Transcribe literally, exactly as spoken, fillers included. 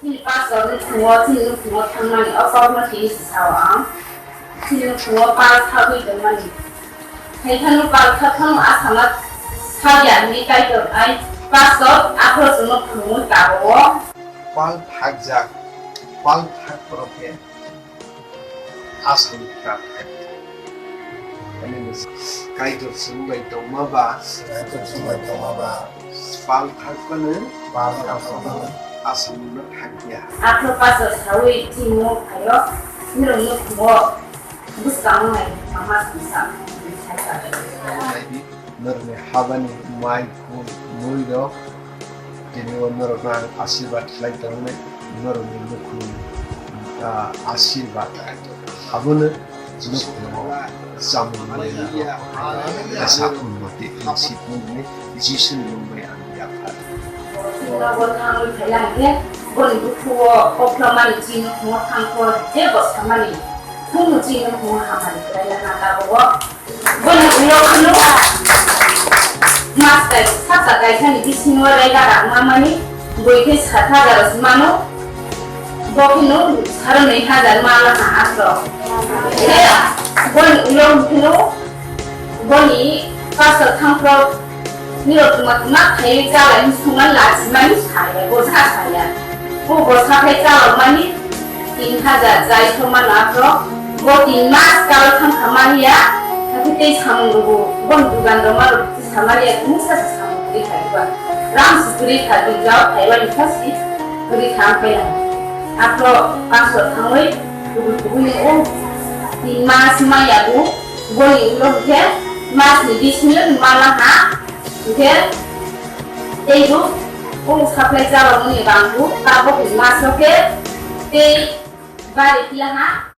Chini pastor ni thungo, chini nukhungo thangmani o kokno tini si sao ang. Chini nukhungo pal thagwi tongmani. Haikheno pal thak phano asama salya hinwi Kaitor ai pastor aphuru chwngno phunugwi kabo o. Pal thakjak, pal thak phoro khe aswk kha thak. Ani Kaitor chwng bai tongma ba, Kaitor chwng bai tongma ba. Pal thakmani, pal thakmani, aswkno thakya. Aphuru pastor sawi timo phaio, norokno thungo bwskango nai mama samsa. Norokni habani mai phul mui rok, tini o norokno ang asirwad khlai tongnai, norokni nukhung, ah, asirwad abono nukhungo chamung manwi rok asa unnoti wng si phunuknai Jisuni mung bai ang yaphar. Nogo thangwi phaila hwnkhe boni bukhugo koklomani chini nukhungo thangkho je bo samani phunukno chini nukhungo hamari khlaina na tabugo. Boni ulo kheno mastai sata kaisani bisingo rega rang mamani bui khe sat hajar se mano, bo kheno saro nwi hajar mala ha asro. Khe boni ulo kheno boni pastor thangphro nirok tuma tuma khaiwi chalai sungma lachimani saya, bo sa saya. Bo bo saphai chalokmani tin hajar chai soma lakhro, bo tin mas kalo thangkha maliya, hakhe tei samung rwgo, boni dugan rok ma rok samaliya, mungsa se samung kwrwi kha diba. Ram se kwrwi kha, dui jao thaiba ni kha si kwrwi kha ang kailang. Aphro pastor thangwi kubui kubui ni o tin mas maya bo, boni ulo khe mas ni bisingo mala ha, hwnkhe teibo o supply chalokmani rangbo tabok ni maso khe tei bari phiya ha.